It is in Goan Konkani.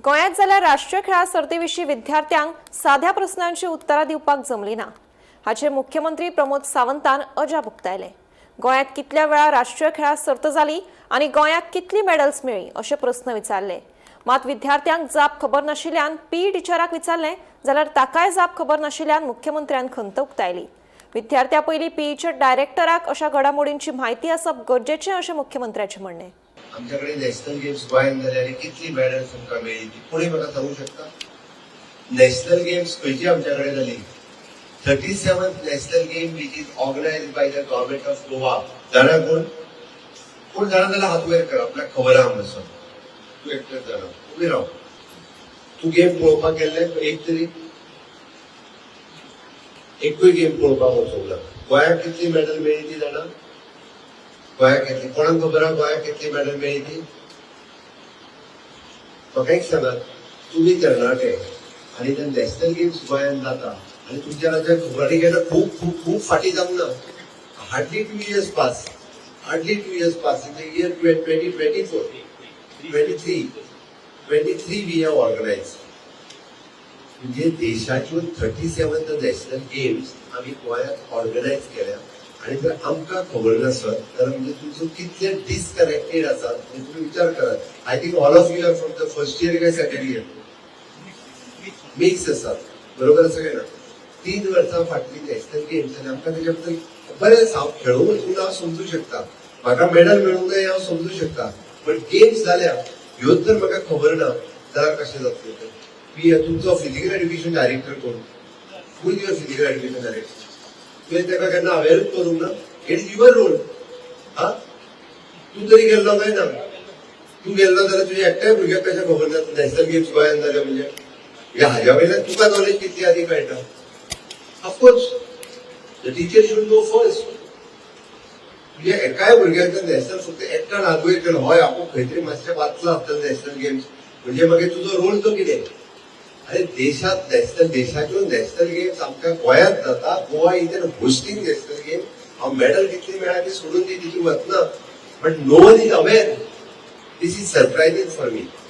गोंयांत जाल्यार राष्ट्रीय खेळां सर्ती विशीं विद्यार्थ्यांक साध्या प्रस्नांची उत्तरां दिवपाक जमली ना. हाचेर मुख्यमंत्री प्रमोद सावंतान अजाप उक्तायलें. गोंयांत कितल्या वेळा राष्ट्रीय खेळां सर्त जाली आनी गोंयाक कितली मेडल्स मेळ्ळी अशे प्रस्न विचारले. मात विद्यार्थ्यांक जाप खबर नाशिल्ल्यान पीई टिचराक विचारलें जाल्यार ताकाय जाप खबर नाशिल्ल्यान मुख्यमंत्र्यान खंत उक्तायली. विद्यार्थ्यां पयलीं पीईच्या डायरेक्टराक अशा घडामोडींची म्हायती आसप गरजेचें अशें मुख्यमंत्र्याचें म्हणणें. आमच्याकडे नॅशनल गेम्स गोंयांत जाले आनी कितली मेडल्स तुमकां मेळ्ळी ती कोणी म्हाका सांगू शकता? नॅशनल गेम्स खंयची आमच्याकडे जाली? 37th National Game, which is organize by the Government of Goa. जाणा कोण? कोण जाणा जाल्यार हात वयर कर, आपल्याक खबर आहा म्हणून. तूं एकटेच जाणा? उबी राव. तूं गेम पळोवपाक गेल्ले एक तरी? एकूय गेम पळोवपाक वचूंक ना. गोंयाक कितली मेडल मेळ्ळी ती जाणा? गोंयाक कितली, कोणाक खबर आहा गोंयाक कितली मेडल मेळ्ळी ती? म्हाका एक सांगात, तुमी तरणाटे आनी ते नॅशनल गेम्स गोंयांत जाता आनी तुमच्या राज्यात खबर केन्ना खूब खूब खूब फाटीं जावंक ना. Hardly 2 years past, hardly 2 years past, in the year 2024, 23, 23 we have organize. म्हणजे देशाच्यो 37th national games आमी गोंयांत ऑर्गनायज केल्या आनी जर आमकां खबर नासत जाल्यार म्हणजे तुमचो कितले डिसकनेक्टेड आसात म्हणजे तुमी विचार करात. I think all of you are from the first year काय सेकंड इयर, मिक्स आसात, बरोबर आसा काय ना? 3 वर्सां फाटली नॅशनल गेम्स आनी आमकां तेच्या बद्दल बरें हांव खेळूंक वचूंक ना, हांव समजू शकता. म्हाका मेडल मेळूंक जाय, हांव समजू शकता. पण गेम्स जाल्या ह्योच जर म्हाका खबर ना जाल्यार कशें जातलें तें? पी तुमचो फिजिकल एड्युकेशन डायरेक्टर कोण? Who is your physical education director? तुवें ताका केन्ना अवेरूच करूंक ना? It is your role. हा, तूं तरी गेल्लो काय ना? तूं गेल्लो जाल्यार तुज्या एकट्याय भुरग्याक कशें खबर ना नॅशनल गेम्स गोंयांत जाले? म्हणजे हाज्या वयल्यान तुका नॉलेज कितली आदी कळटा. Of course, the teacher should know first. म्हणजे एकाय भुरग्याक नॅशनल, फक्त एकट्यान हात वयर केलो, हय, आपूण खंय तरी मातशें वाचलां आसतलें नॅशनल गेम्स म्हणजे मागीर तुजो रोल तो कितें? अरे, देशात नॅशनल, देशाच्यो नॅशनल गेम्स आमच्या गोंयांत जाता. Goa is an hosting national game. हांव मेडल कितली मेळ्ळा ती सोडून दी, तितून वचना, but no one is aware. This is surprising for me.